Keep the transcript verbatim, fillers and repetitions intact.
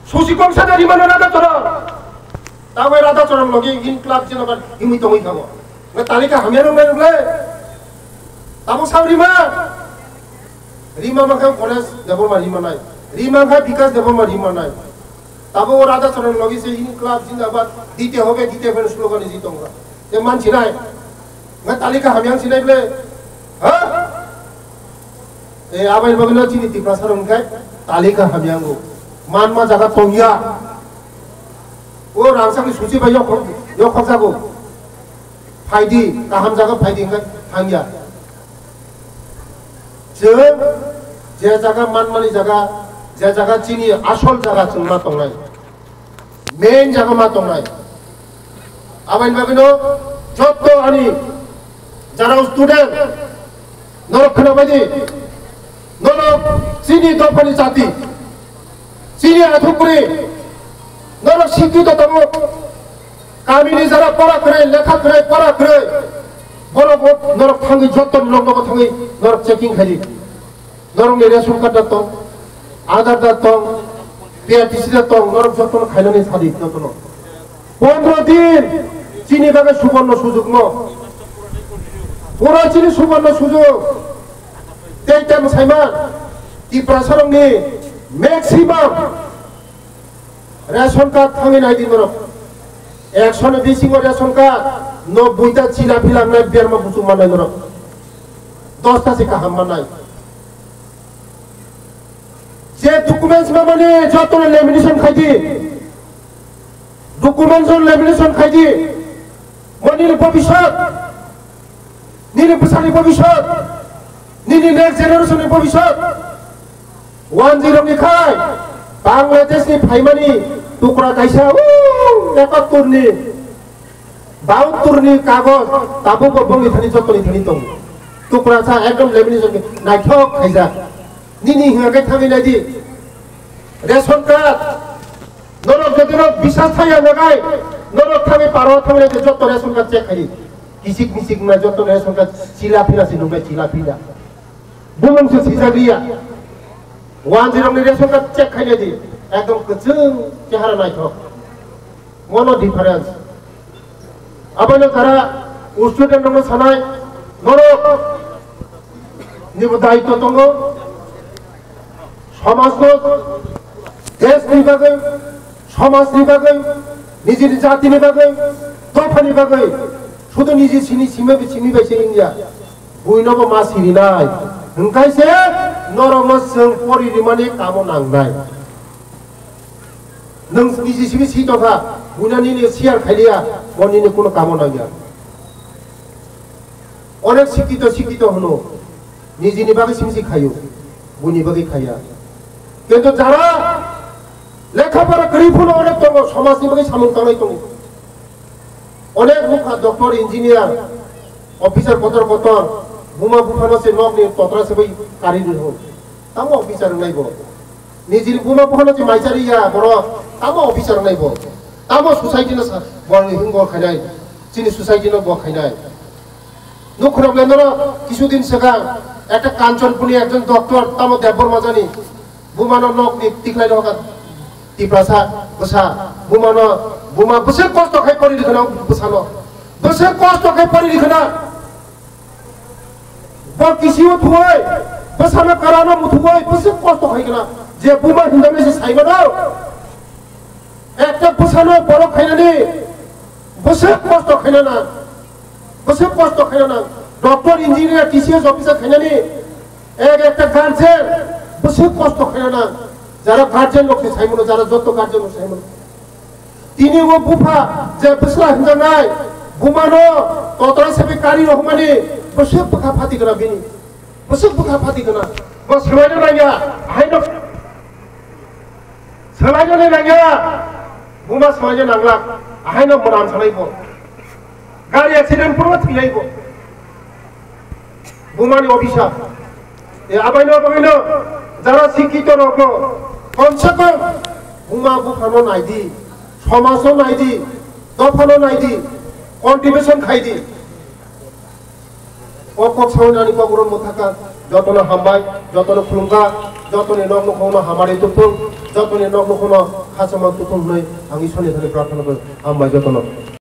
Susi kong sada rima no rada chorong. Tabo rada chorong logi in club jena ba himui tongwi khago. Nga talika hamya rong bai rong le. Tabo sao rima. Rima ma kha Ganesh Debbarma rima nai. Rima kha Bikas Debbarma rima nai. Tabo o rada chorong logi se in club jena ba dite hobe dite hobe slogan ji tongga. Te man sinai. Nga talika hamya sinai ble. Ha? E, abai bagwi no chini Tiprasa rok hwnkhe talika hamyango. Manma jaga tongya. O rangchakni suchi bai yokhok, yokhok jago. Phaidi, kaham jaga phaidi hwnkhe thangya. Chwng je jaga manmani jaga, je jaga chini asol jaga chwng ma tongnai. Main jaga ma tongnai. Aboni bagwino jotto ani jara student norok khwnabaidi, norok chini dophani jati, chini athukuri, norok sikito tongo, kamini jara pora kwrwi, lekha kwrwi, pora kwrwi, borok norok thangwi jotto norok nogo thangwi norok checking khaidi. Norokni ration card da tong, Aadhaar da tong, P R T C da tong, norok jotono khainani sadi jotono. Pondro din chini bagwi suborno sujukno. Pura chini suborno sujug. Tei tamo saiman, Tiprasarokni maximum ration card thangwi naidi norok. Ekshoni bisingo ration card no buita chila phila wngnai berma buchung mannai norok. Dosta se kaham mannai. Je documents mamani jotono lamination khaidi. Documents on lamination khaidi. Monini bhobishyot. Nini bwsani bhobishyot, nini next generation ni bhobishyot. Wanjwi rokni khai Bangladesh ni phaimani tukra kaisa, o, ekattor ni, bahattor ni kagoj tabuk bo bongni thani jotoni thani tongo. Tukra sa ekdom lamination ni naithok khaijak. Nini hwnga khe thangwi naidi. Ration card. Norok jotono bisas thaya nagai, norok thangwi paro thangwi naidi jotto ration card check khai. Kisik misik na jotto ration card chila phila se nungbai chila phila. Bumung se sijak liya. Wanjwi rokni ration card check khai naidi. Ekdom kwchwng chehara naithok. Mono difference. Abono jara student rokno sanai, norok nibo daitto tongo. Somajno, deshni bagwi, somajni bagwi, nijini jatini bagwi, dophani bagwi, sudu niji sini simi bai simi bai se wngya. Buinobo ma sirinai. Hwnkhe se norokno chwng pori rimani kamo nangnai. Nwng niji simi si tongkha, buino nini share khailiya, bo nini kuno kamo nangya. Onek sikito sikito hwno, nijini bagwi simi si khaio, buini bagwi khaiya. Kintu jara lekha pora kwrwi phano onek tongo, somajni bagwi samung tangnai tongo. Onek nukha doctor, engineer, officer kotor kotor, buma buphano se nokni totra se bai kari rw. Tamo officer wngnai bo. Nijini buma buphano se maisari ya borok, tamo officer wngnai bo. Tamo society no sa, bo hingo khainai, chini society no bo khainai. Nukhurok le noro kisu din swkang ekta Kanchanpurni ekjon doctor tamo Debbarma jani bumano nokni tiklai rohka Tiprasa bwsa bumano buma bwswk kosto khai pori rikha na bwsano bwswk kosto khai pori rikha na bo kisi uthuoi bwsano karano muthuoi bwswk kosto khai kana je buma hindamni se saimano ekta bwsano borok khainani bwswk kosto khainana. Bwswk kosto khaina nang, doctor, engineer, T C S officer khainani, ek ekta guardian, bwswk kosto khaina nang, jara guardian rok se saimano, jara joto guardian rok saimano. Tini o bupha je bwsla hinjaknai, bumano totra sebi kari rohmani, bwswk bwkha phati gana bini, bwswk bwkha phati gana, bo swlaina nangya, haino. Swlainani nangya, buma swlaina nanglak, ahaino mwnam sanai bo. Gari accident puro thwilai bo. Bumani officer. E abaino abaino jara sikito rokno komse kom buma buphano naidi, somajno naidi, dophano naidi, contribution khaidi. O kok sawi nani kok ron mwthaka, jotono hambai, jotono khulumkha, jotoni nok nukhungno hamari tubthung, jotoni nok nukhungno khachama kuthum hwnwi ang Iswrani thani prarthana khlai, hambai jotono.